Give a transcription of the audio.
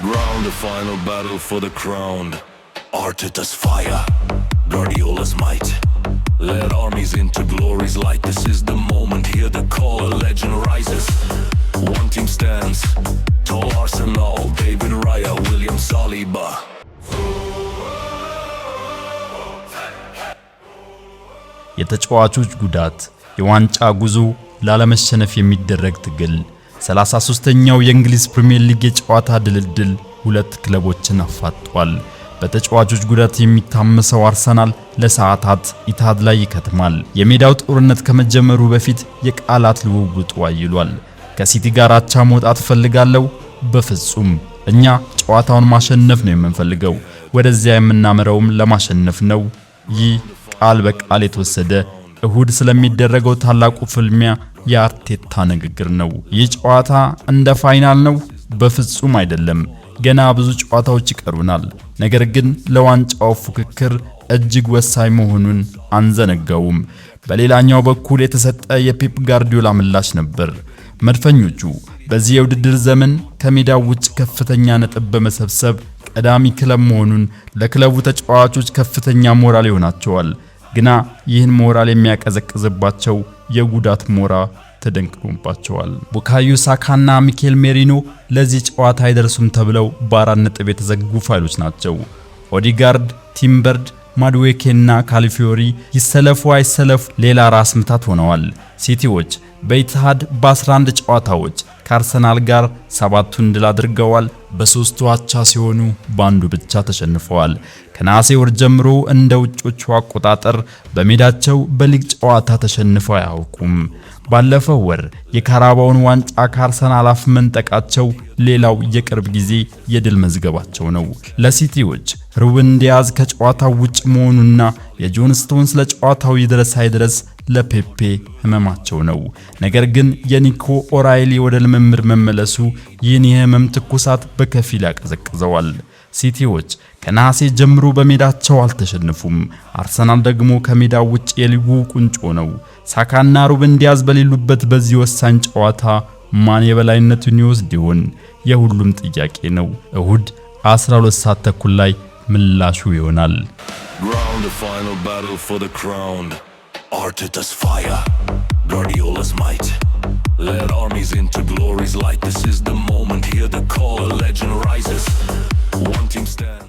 Ground, the final battle for the crown. Arteta's fire, Guardiola's might. Led armies into glory's light. This is the moment, hear the call, a legend rises. One team stands tall, Arsenal, David Raya, William Saliba. የተጫዋቾች ጉዳት፣ የዋንጫ ጉዞ፣ ላለመሸነፍ የሚደረግ ትግል። 33ኛው የእንግሊዝ ፕሪሚየር ሊግ የጨዋታ ድልድል ሁለት ክለቦችን አፋጧል። በተጫዋቾች ጉዳት የሚታመሰው አርሰናል ለሰዓታት ኢትሃድ ላይ ይከትማል። የሜዳው ጦርነት ከመጀመሩ በፊት የቃላት ልውውጡ አይሏል። ከሲቲ ጋር አቻ መውጣት እፈልጋለሁ? በፍጹም፣ እኛ ጨዋታውን ማሸነፍ ነው የምንፈልገው። ወደዚያ የምናመራውም ለማሸነፍ ነው። ይህ ቃል በቃል የተወሰደ እሁድ ስለሚደረገው ታላቁ ፍልሚያ የአርቴታ ንግግር ነው። ይህ ጨዋታ እንደ final ነው? በፍጹም አይደለም። ገና ብዙ ጨዋታዎች ይቀሩናል። ነገር ግን ለዋንጫው ፉክክር እጅግ ወሳኝ መሆኑን አንዘነጋውም። በሌላኛው በኩል የተሰጠ የፔፕ ጋርዲዮላ ምላሽ ነበር። መድፈኞቹ በዚህ የውድድር ዘመን ከሜዳው ውጭ ከፍተኛ ነጥብ በመሰብሰብ ቀዳሚ ክለብ መሆኑን ለክለቡ ተጫዋቾች ከፍተኛ ሞራል ይሆናቸዋል። ግና ይህን ሞራል የሚያቀዘቅዝባቸው የጉዳት ሞራ ተደንቅሮባቸዋል። ቡካዮ ሳካና ሚኬል ሜሪኖ ለዚህ ጨዋታ አይደርሱም ተብለው በ4 ነጥብ የተዘጉ ፋይሎች ናቸው። ኦዲጋርድ፣ ቲምበር፣ ማድዌኬና ካላፊዮሪ ይሰለፉ አይሰለፉ ሌላ ራስ ምታት ሆነዋል። ሲቲዎች በኢትሃድ በ11 ጨዋታዎች ከአርሰናል ጋር ሰባቱን ድል አድርገዋል። በሶስቱ አቻ ሲሆኑ በአንዱ ብቻ ተሸንፈዋል። ከነሐሴ ወር ጀምሮ እንደ ውጮቹ አቆጣጠር በሜዳቸው በሊግ ጨዋታ ተሸንፈው አያውቁም። ባለፈው ወር የካራባውን ዋንጫ ከአርሰናል አፍ መንጠቃቸው ሌላው የቅርብ ጊዜ የድል መዝገባቸው ነው። ለሲቲዎች ሩበን ዲያዝ ከጨዋታው ውጭ መሆኑና የጆን ስቶንስ ለጨዋታው ይድረስ አይድረስ ለፔፔ ህመማቸው ነው። ነገር ግን የኒኮ ኦራይሊ ወደ ልምምድ መመለሱ ይህን የህመም ትኩሳት በከፊል ያቀዘቅዘዋል። ሲቲዎች ከነሐሴ ጀምሮ በሜዳቸው አልተሸነፉም። አርሰናል ደግሞ ከሜዳው ውጭ የሊጉ ቁንጮ ነው። ሳካና ሩበን ዲያዝ በሌሉበት በዚህ ወሳኝ ጨዋታ ማን የበላይነቱን ይወስድ ይሆን? የሁሉም ጥያቄ ነው። እሁድ 12 ሰዓት ተኩል ላይ ምላሹ ይሆናል። Ground, the final battle for the crown. Arteta's fire, Guardiola's might. Led armies into glory's light. This is the moment, hear the call, a legend rises. One team stands.